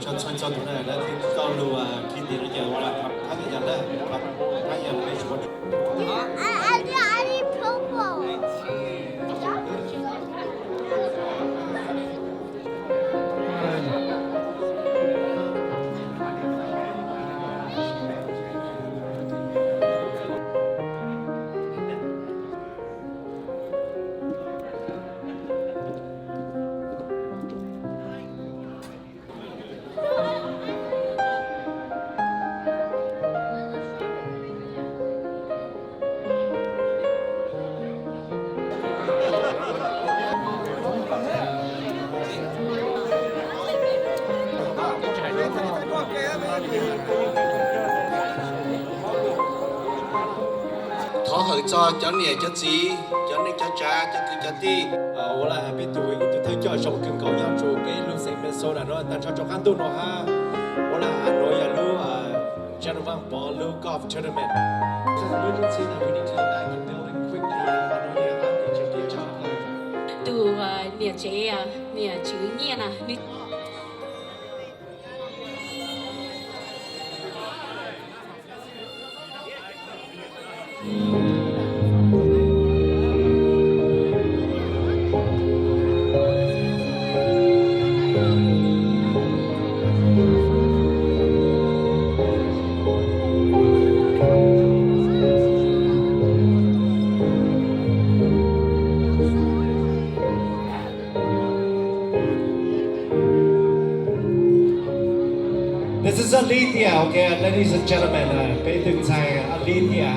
Tso txhua txhua tus na, lawv thiaj tau lus khi tias no ces ua li thab yas na, thab yas peb tsis ua. Thov hawm txog cov niam cov txiv, cov neej cov tsav, cov kwv cov tij, ua li hais peb tus ib tug thawj coj zoo kawg nkaus nyob rau peb lub xeev Minnesota no tag nrho rau qab ntuj no hab. Ua li hais no yog lub General Pov lub golf tournament. Tus niam tsev, niam tswv Nyiaj na, nws This is Alethea, okay, ladies and gentlemen, peb tus ntxhais Alethea.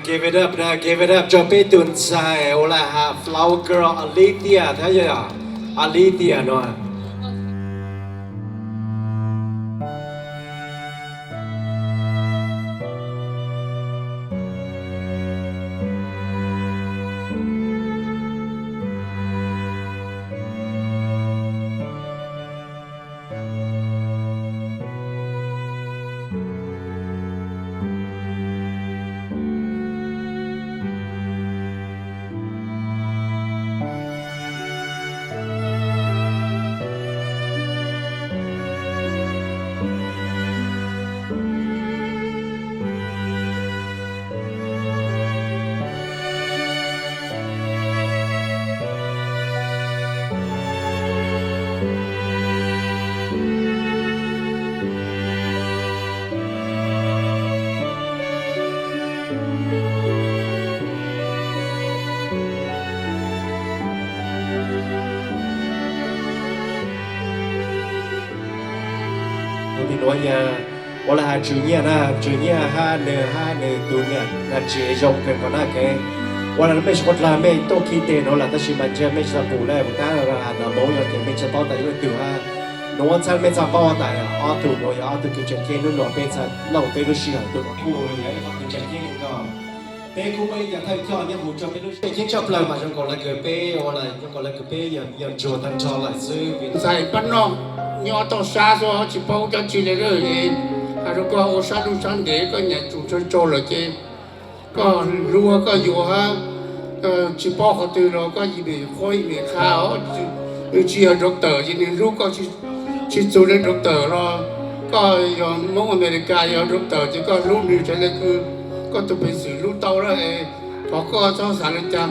Give it up, give it up rau peb tus ntxhais ua li hais Flower Girl Alethea thiab yog Alethea no. Tus tim nuav yog ua li hais Tswv Nyiaj na, Tswv Nyiaj hab nws hab nws tus niam tsev zoo kawg nkaus na. Ua li mej tsis quav dlag mej tuaj khi tes nuav lawm tab sis mas ntshe mej tsis tau pum le, kuv tab has nws moov yog ces mej tsis paub tas ib leej twg hab. Nuav txhaj mej txhaj paub tas ob tug nuav yog ob tug kws tseem ceeb hnub nuav peb txhaj lauj peb lub sij hawm tuaj nuav kuj yog ib qhov kws tseem ceeb kawg. Peb kuj muaj ib co thawj coj nyob huv rua peb lub sij hawm ceeb tshaj plaws mas zoo nkaus le kws peb ua zoo nkaus le kws peb yog ntsuag tag nrho lawm xwb. Ntxhais pab noj nyob toj sab xwb tsis paub dab tsi le, has rua koj ua sab ntuj sab ntev koj nyam tsum tsawg tsaug lawm ces koj hlub koj yuav hab, tsis paub qhov twg los koj yim mem qhuab yim mem qha os. Nws tsis yog doctor ces nws hlub koj tsis txug le doctor los koj yog Moob Amelikas yog doctor ces koj hlub nws raws le kws koj tus peev xwm hlub tau lawm. Thov koj txhob xav le caag,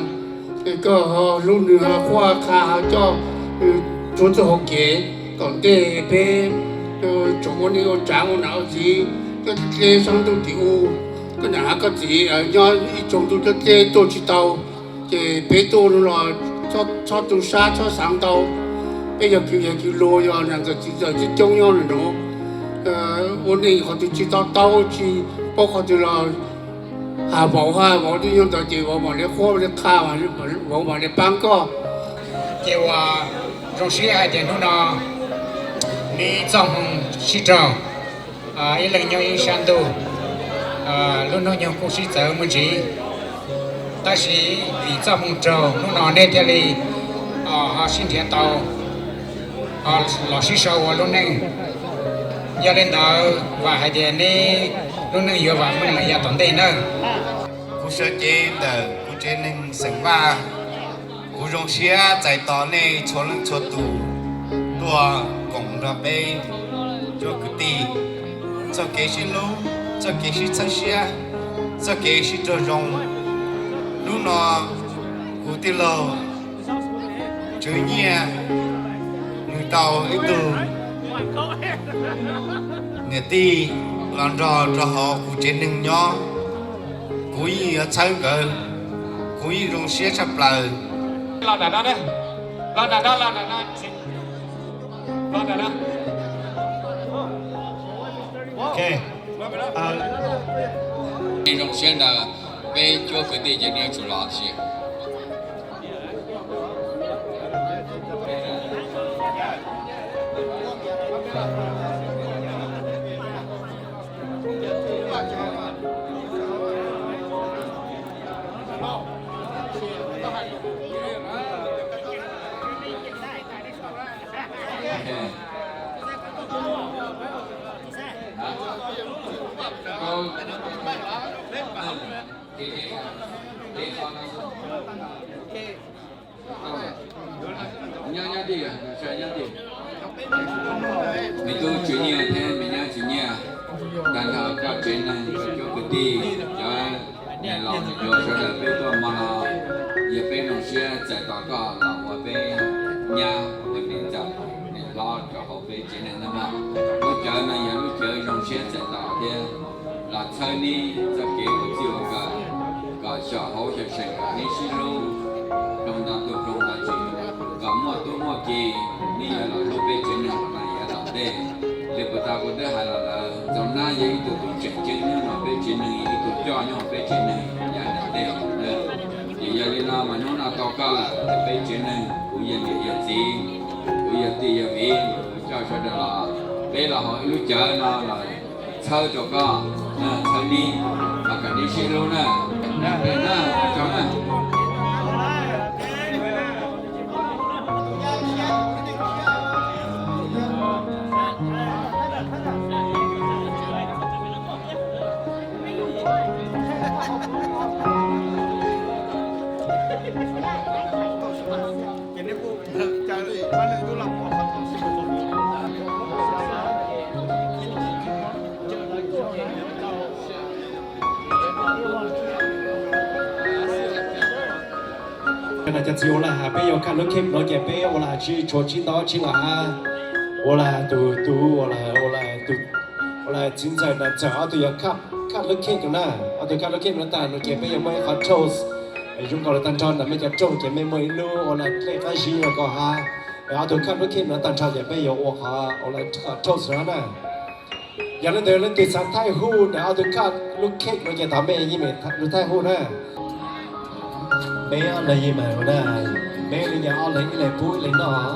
koj ho hlub nws ho qhuab qha ho coj nws rua txuj hauv kev kom ntej peb tsoom ua neej ua tsaav ua nam ua txiv nyob dleb saab ntuj tim u. Koj nam hab koj txiv nyob ib tsoom ntuj dleb dleb tuaj tsis tau, ces peb tuaj nuav los txhob tu sab txhob xaav ntau. Peb yog kwv yog kwv luag yog neeg ntxawm txiv ntxawm coob coob nyob no, ua neej qhov twg tsis to taub tsis paub qhov twg los has vauv has vauv twb nyob ntawd ces vauv mam li qhuab li qha, vauv mam li pab koj. Ces ua zoo siab hais tias hnub no neb txoj hmoo sib raug, ib leeg nyob ib sab ntuj, lub hnub nyoog kuj sib txawv muaj ntsis, tab sis vim txoj hmoo raug hnub no nej thiaj li ho sib nrhiav tau, ho los sib sau ua lub neej. Yog li ntawd vam hais tias neb lub neej yuav vam meej los yav tom ntej nawb. Kuv sawv cev ntawm kuv tsev neeg xeem Vaj, kuv zoo siab txais tos nej txhua leej txhua tus tuaj koom nrog peb cuab kwv tij txoj kev sib hlub, txoj kev sib txhawb siab, txoj kev sib raug zoo. Hnub no kuv tij laug Tswv Nyiaj nws tau ib tug niam tij los nrog rau hauv kuv tsev neeg nyob, kuv yeej yuav txhawb nkawd, kuv yeej zoo siab tshaj plaws. Zoo siab ntawd, peb cuab kwv tij ces nej yuav tsum los tib si. Nyob nyob tij, nyob tij. Me tub Tswv Nyiaj thiab me nyab Tswv Nyiaj, tag nrho koj tsev neeg, koj cuab kwv tij, cov niam laus niam hluas sawv daws peb tuaj hmo no, yog peb zoo siab txais tos koj los ua peb nyab, niam ntxawm, niam hlob rau hauv peb tsev neeg no mog. Lub cawv no yog lub cawv zoo siab txais tos thiab los txhawb neb txoj kev ua txij ua nkawm, kom xyaum hauv xyaum seem kom neb sib hlub, ploog nto tuaj ploog nto tsis, kom muaj tub muaj ki, neb yuav los hlub peb tsev neeg los no yav tom ntej. Li puas tau kuv twb hais los lawm, Ntxoov Nab yog ib tug tub tseem ceeb nyob rau peb tsev neeg, ib tug coj nyob rau peb tsev neeg yav tom ntej. Ces yog li no mas hnub no tau koj lawm, peb tsev neeg, kuv yog niam yog txiv, kuv yog tij yog viv, kuv coj sawv daws los, peb los hauv ib lub cawv no los txhawb rau koj, txhawb neb, los kom neb sib hlub na. Cov txiv ua li cas peb yuav khaj lub khej no ces peb ua li cas tsis tshuav tsis nto tsis los hab, ua li cas tus tub ua li cas, ua li cas txiv ntxawm niam ntxawm ob tug yuav khaj lub khej no na, ob tug khaj lub khej no tag no ces peb yuav muaj ib qhov toast zoo nkaus li tag nrho ntawm mej cov rooj ces mej muaj ib lub ua li cas dlej qab zib no ko hab, ob tug khaj lub khej no tag nrho ces peb yuav ua qhov ua li cas toast no na. Yog leej twg leej twg xav thaij huj ntawm ob tug khaj lub khej no ces thov mej yeej mej lug thaij huj na. Peb ob leeg yeej mas na, peb li cas ob leeg ib leeg pub ib leeg noj.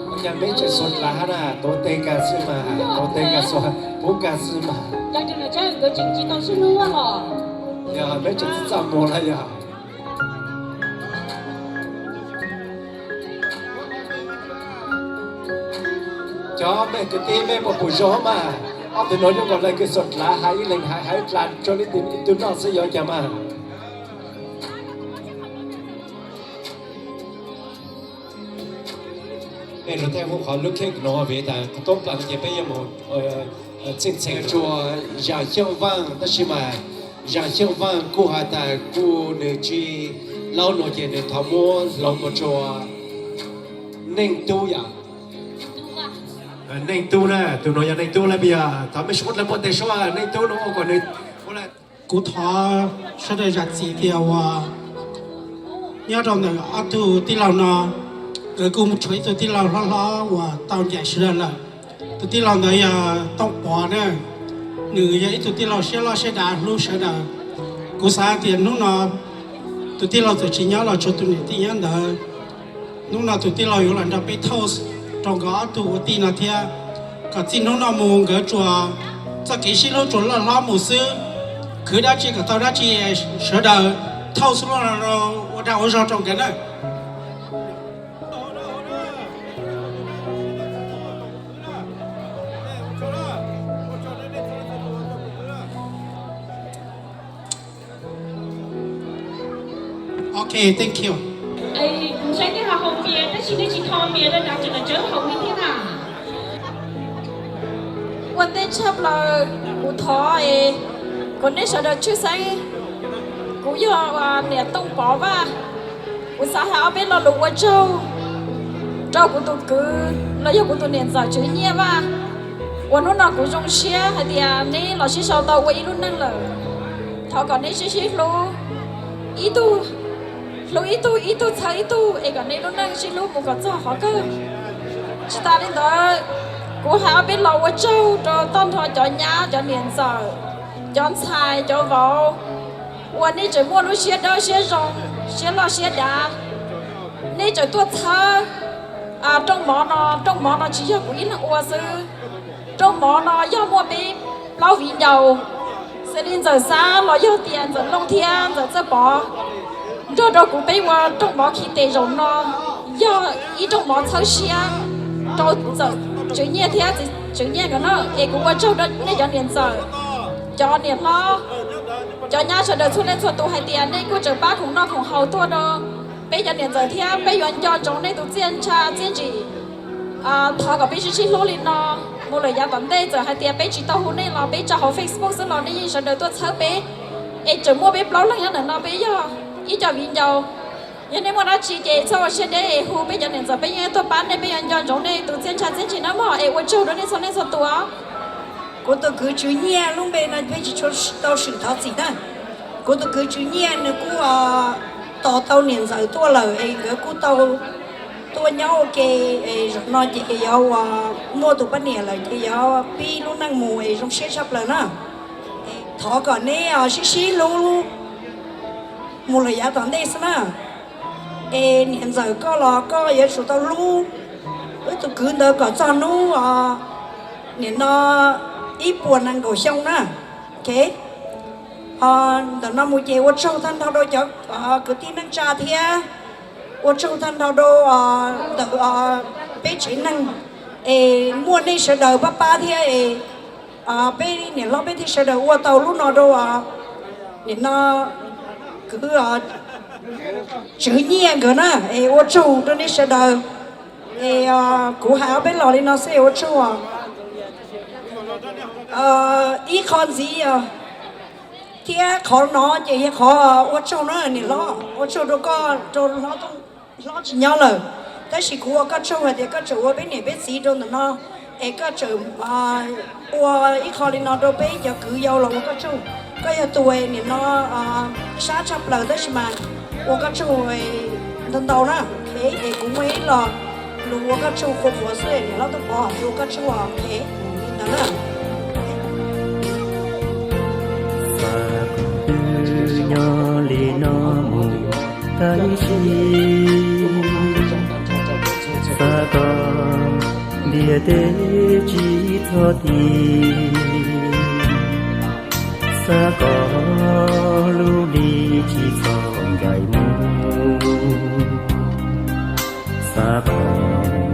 Ua cas peb tseem xuas dlav hab na, tuav teg kag xwb mas, tuav teg kag xwb, pub kag xwb mas. Yog peb tseem txaj muag lawm yog. Cov mej kwv tij mej puas pum zoo mas, ob tug no yeej kom leej kws xuas dlav hab ib leeg hais hais dlav tso li ib tug noj xwb yog cas mas. Mej lug thaij huj qhov lub khej no vim tas toob plaws ces peb yuav mus txheej txheem rua Zam Xyooj Vaaj, tab sis mas Zam Xyooj Vaaj kuj has tas kuj nws tsis laub nua ces nws thov muab hloov mus rua Neej Tub yom. Neej Tub na, tug no yog Neej Tub lawm puas yog? Thov mej suav dlawg npuaj teg suav, Neej Tub no ua kom nws ua Kuv thov sawv daws zam txim tias uas nyob rau ntawm ob tug tij laug no, nkawd kuj tshuav ib tug tij laug hlob hlob uas tau ncaim sawv daws lawm. Tus tij laug ntawd yog Tooj Pov na, nws yog ib tug tij laug siab loj siab dav hlub sawv daws. Kuv xav tias hnub no tus tij laug txawm tsis nyob los tshuav tus niam tij nyob ntawd. Hnub no tus tij laug yuav los nrog peb thauj rau nkawd ob tug ua tij no thiab, kom txij hnub no mus nkawd tsuas txoj kev sib hlub tsuas loj hlob mus xwb. Khwv dab tsi kom tau dab tsi, sawv daws thauj xwb los ua dag ua zog rau nkawd na. Ok, thank you. Kuv saib nej ho haus pias tab sis nej tsis tho pias rau dav tseem tsawb haus li thiab na. Ua ntej tshaj plaws kuv thov kom nej sawv daws tshwj xeeb, kuv yog niam Tooj Pov Vaj, kuv xav hais ob peb lo lus ua tsaug rau kuv tus kwv los yog kuv tus niam ntxawm Tswv Nyiaj Vaj, uas hnub no kuv zoo siab hais tias neb los sib sau tau ua ib lub neej lawm. Thov kom neb sib sib hlub, ib tug hlub ib tug, ib tug txhawb ib tug, es kom neb lub neej sib hlub mus kom txog qhov kawg. Tsis tas li ntawd, kuv hais ob peb lo ua tsaug rau tag nrho cov nyab, cov niam ntxawm, cov ntxhais, cov vauv, uas nej tseem muaj lub siab dawb siab zoo, siab loj siab dav, nej tseem tuaj txhawb rooj mov no. Rooj mov no tsis yog kuv ib leeg ua xwb, rooj mov no yog muaj peb plaub viv ncaus, xws li Ntxawm Xab los yog tias Ntxawm Looj thiab Ntxawm Txawj Pov nrog rau kuv peb ua rooj mov khi tes zaum no, yog ib rooj mov txhawb siab rau Ntxawm Tswv Nyiaj thiab Tswv Nyiaj nkawd na. Es kuv ua tsaug rau nej cov niam ntxawm, cov niam hlob, cov nyab sawv daws txhua leej txhua tus hais tias nej kuj tseem pab khoom noj khoom haus tuaj rau peb cov niam ntxawm thiab peb yuav nco ntsoov nej tus txiaj ntsha txiaj ntsim. Thov kom peb sib sib hlub li no mus lawm yav tom ntej. Txawm hais tias peb tsis tau hu nej los peb tso hauv Facebook xwb los nej yeej sawv daws tuaj txhawb peb. Es tseem muaj peb plaub leeg nyob ntawm no, peb yog ib co viv ncaus. Yog nej muaj dab tsi ces txhob ua siab deb es hu peb cov niam ntxawm, peb yeej tuaj pab nej, peb yuav nco ntsoov nej tus txiaj ntsha txiaj ntsim nawb mog. Es ua tsaug rau nej txhua leej txhua tus os. Kuv tus kwv Tswv Nyiaj lub npe no peb tsis tshua tau swm thov txim na. Kuv tus kwv Tswv Nyiaj nws kuj tos tau niam ntxawm tuaj lawm es nkawd kuj tau tuaj nyob ua ke. Zaum no ces yuav ua muaj tus poj niam lawm ces yuav pib lub neej mus es zoo siab tshaj plaws na. Thov kom neb sib sib hlub mus lawm yav tom ntej xwb na. Es niam ntxawm koj los koj yuav tsum tau hlub wb tus kwv ntawd kom txog hnub nim no ib puas nees nkaum xyoo na. Ntawm no mus ces ua tsaug tag nrho rau cov kwv tij neej tsa thiab ua tsaug tag nrho rau ntawm peb tsev neeg es muaj nej sawv daws pab pab thiab es peb niam hlob peb thiaj sawv daws ua tau lub no rau nim no kwv Tswv Nyiaj nkawd na. Es ua tsaug rau nej sawv daws. Es kuv hais ob peb los li no xwb, ua tsaug. Ib qho ntxiv thiab qhov no ces yog qhov ua tsaug na niam hlob, ua tsaug rau koj, rau hlob tsis nyob lawm, tab sis kuv ua koj tsaug hais tias koj tseem ua peb niam peb txiv rau ntawm no, es koj tseem ua ib qho li no rau peb cov kwv yau los ua koj tsaug. Koj yog tus nim no sab tshaj plaws tab sis mas ua koj tsaug ntau ntau na. Es kuv muaj ib lo lus ua koj tsaug qhuas qhuas xwb, niam hlob Tooj Pov, ua koj tsaug li ntawd na. Xav kom peb nyob li no mus tag ib sim, xav kom ntiaj teb tsis txhob tiv, xav kom lub hli tsis txhob ncaim mus, xav kom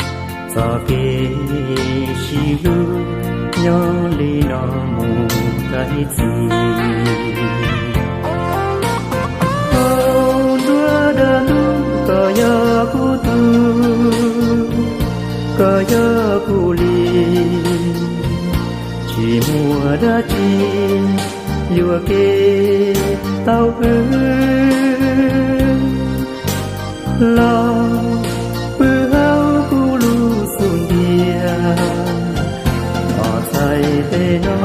txoj kev sib hlub nyob li no mus tag ib txhis. Hauv nruab dag ntug koj yog kuv tug, koj yog kuv li, tsis muaj dab tsi yuam kev tau pw. Los pw hauv kuv lub xub ntiag, os txhais tes no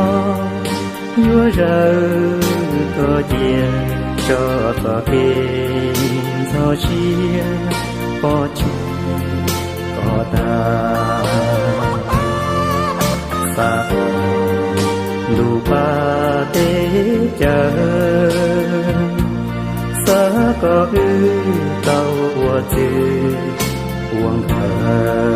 yuav zawm Koj cia tso txoj kev ntxhov siab pov tseg kom tag. Xav kom ntuj pab teb chaws, xav kom wb tau ua txwv ua nkawm.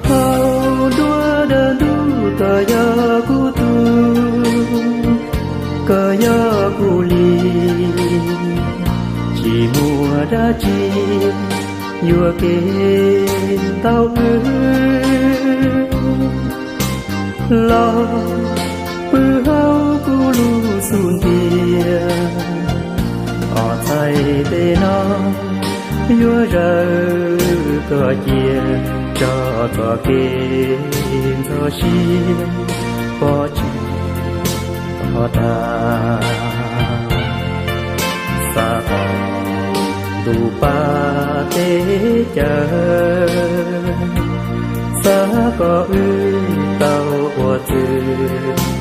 Hauv nruab dawb ntuj koj yog kuv tug, koj yog kuv li, tsis muaj dab tsi yuam kev tau wb. Los pw hauv kuv lub xub ntiag, ob txhais tes no yuav zawm, koj cia tso txoj kev ntxhov siab pov tseg kom tag. Xav kom ntuj pab teb chaws, xav kom wb tau ua txwv